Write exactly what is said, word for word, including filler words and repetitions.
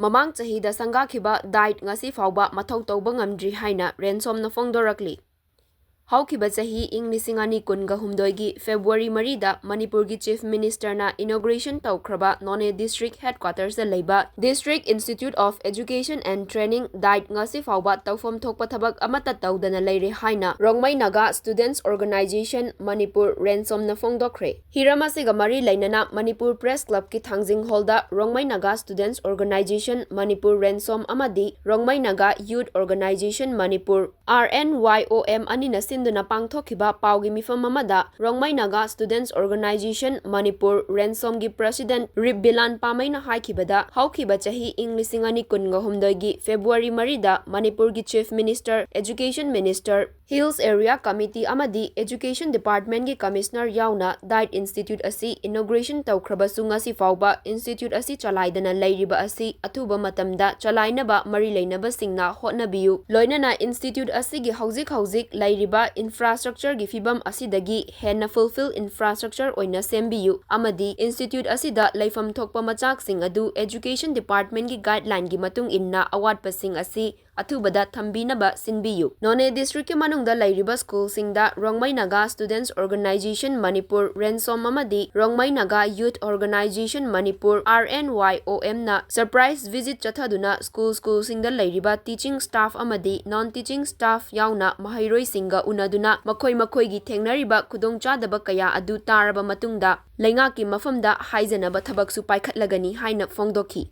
ꯃꯃꯥꯡ ꯆꯍꯤꯗ ꯁꯪꯒꯥꯈꯤꯕ DITE ꯉꯁꯤ ꯐꯥꯎꯕ ꯃꯊꯧ ꯇꯧꯕ ꯉꯝꯗ꯭ꯔꯤ ꯍꯥꯏꯅ ꯔꯦꯟꯁꯣꯝꯅ ꯐꯣꯡꯗꯣꯔꯛꯂꯤ꯫ ꯍꯧꯈꯤꯕ ꯆꯍꯤ ꯏꯪ ꯂꯤꯁꯤꯡ ꯑꯅꯤ ꯀꯨꯟꯒ ꯍꯨꯝꯗꯣꯏꯒꯤ February ꯃꯔꯤꯗ ꯃꯅꯤꯄꯨꯔꯒꯤ Chief Ministerꯅ inauguration ꯇꯧꯈ꯭ꯔꯕ ꯅꯣꯅꯦ District Headquartersꯇ ꯂꯩꯕ District Institute of Education and Training, DITE ꯉꯁꯤ ꯐꯥꯎꯕ ꯇꯧꯐꯝ ꯊꯣꯛꯄ ꯊꯕꯛ ꯑꯃꯠꯇ ꯇꯧꯗꯅ ꯂꯩꯔꯦ ꯍꯥꯏꯅ ꯔꯣꯡꯃꯩ ꯅꯥꯒꯥ Students Organisation ꯃꯅꯤꯄꯨꯔ, ꯔꯦꯟꯁꯣꯝꯅ ꯐꯣꯡꯗꯣꯛꯈ꯭ꯔꯦ꯫ ꯍꯤꯔꯝ ꯑꯁꯤꯒ ꯃꯔꯤ ꯂꯩꯅꯅ ꯃꯅꯤꯄꯨꯔ Press Clubꯀꯤ ꯊꯥꯡꯖꯤꯡ ꯍꯣꯜꯗ ꯔꯣꯡꯃꯩ ꯅꯥꯒꯥ Students Organisation ꯃꯅꯤꯄꯨꯔ, ꯔꯦꯟꯁꯣꯝ ꯑꯃꯗꯤ Rongmei Naga Youth Organisation Manipur, RNYOM ꯑꯅꯤꯅ ꯁꯤꯟꯗꯨꯅ ꯄꯥꯡꯊꯣꯛꯈꯤꯕ ꯄꯥꯎꯒꯤ ꯃꯤꯐꯝ ꯑꯃꯗ Rongmei Naga Students Organisation Manipur, ꯔꯦꯟꯁꯣꯝꯒꯤ President ꯔꯤꯞ ꯕꯤꯂꯥꯟ ꯄꯥꯃꯩꯅ ꯍꯥꯏꯈꯤꯕꯗ, ꯍꯧꯈꯤꯕ ꯆꯍꯤ ꯏꯪ ꯂꯤꯁꯤꯡ ꯑꯅꯤ ꯀꯨꯟꯒ ꯍꯨꯝꯗꯣꯏꯒꯤ February ꯃꯔꯤꯗ ꯃꯅꯤꯄꯨꯔꯒꯤ Chief Minister, Education Minister, Hills Area Committee ꯑꯃꯗꯤ Education Departmentꯀꯤ Commissioner ꯌꯥꯎꯅ DITE Institute ꯑꯁꯤ inauguration ꯇꯧꯈ꯭ꯔꯕꯁꯨ ꯉꯁꯤ ꯐꯥꯎꯕ institute ꯑꯁꯤ ꯆꯂꯥꯏꯗꯅ ꯂꯩꯔꯤꯕ ꯑꯁꯤ ꯑꯊꯨꯕ ꯃꯇꯝꯗ ꯆꯂꯥꯏꯅꯕ ꯃꯔꯤ ꯂꯩꯅꯕꯁꯤꯡꯅ ꯍꯣꯠꯅꯕꯤꯌꯨ꯫ ꯂꯣꯏꯅꯅ institute ꯑꯁꯤꯒꯤ ꯍꯧꯖꯤꯛ ꯍꯧꯖꯤꯛ ꯂꯩꯔꯤꯕ infrastructureꯒꯤ ꯐꯤꯕꯝ ꯑꯁꯤꯗꯒꯤ ꯍꯦꯟꯅ full-figure infrastructure ꯑꯣꯏꯅ ꯁꯦꯝꯕꯤꯌꯨ ꯑꯃꯗꯤ institute ꯑꯁꯤꯗ ꯂꯩꯐꯝ ꯊꯣꯛꯄ ꯃꯆꯥꯛꯁꯤꯡ ꯑꯗꯨ Education Departmentꯀꯤ guidelineꯒꯤ ꯃꯇꯨꯡ ꯏꯟꯅ ꯑꯋꯥꯠꯄꯁꯤꯡ ꯑꯁꯤ ꯑꯊꯨꯕꯗ ꯊꯝꯕꯤꯅꯕ ꯁꯤꯟꯕꯤꯌꯨ꯫ ꯅꯣꯅꯦ Districtꯀꯤ ꯃꯅꯨꯡꯗ ꯂꯩꯔꯤꯕ schoolꯁꯤꯡꯗ ꯔꯣꯡꯃꯩ ꯅꯥꯒꯥ Students Organisation ꯃꯅꯤꯄꯨꯔ, ꯔꯦꯟꯁꯣꯝ ꯑꯃꯗꯤ Rongmei Naga Youth Organisation Manipur, RNYOMꯅ surprise visit ꯆꯠꯊꯗꯨꯅ school schoolꯁꯤꯡꯗ ꯂꯩꯔꯤꯕ teaching staff ꯑꯃꯗꯤ non teaching staff ꯌꯥꯎꯅ ꯃꯍꯩꯔꯣꯏꯁꯤꯡꯒ ꯎꯅꯗꯨꯅ ꯃꯈꯣꯏ ꯃꯈꯣꯏꯒꯤ ꯊꯦꯡꯅꯔꯤꯕ ꯈꯨꯗꯣꯡꯆꯥꯗꯕ ꯀꯌꯥ ꯑꯗꯨ ꯇꯥꯔꯕ ꯃꯇꯨꯡꯗ ꯂꯩꯉꯥꯛꯀꯤ ꯃꯐꯝꯗ ꯍꯥꯏꯖꯅꯕ ꯊꯕꯛꯁꯨ ꯄꯥꯏꯈꯠꯂꯒꯅꯤ ꯍꯥꯏꯅ ꯐꯣꯡꯗꯣꯛꯈꯤ꯫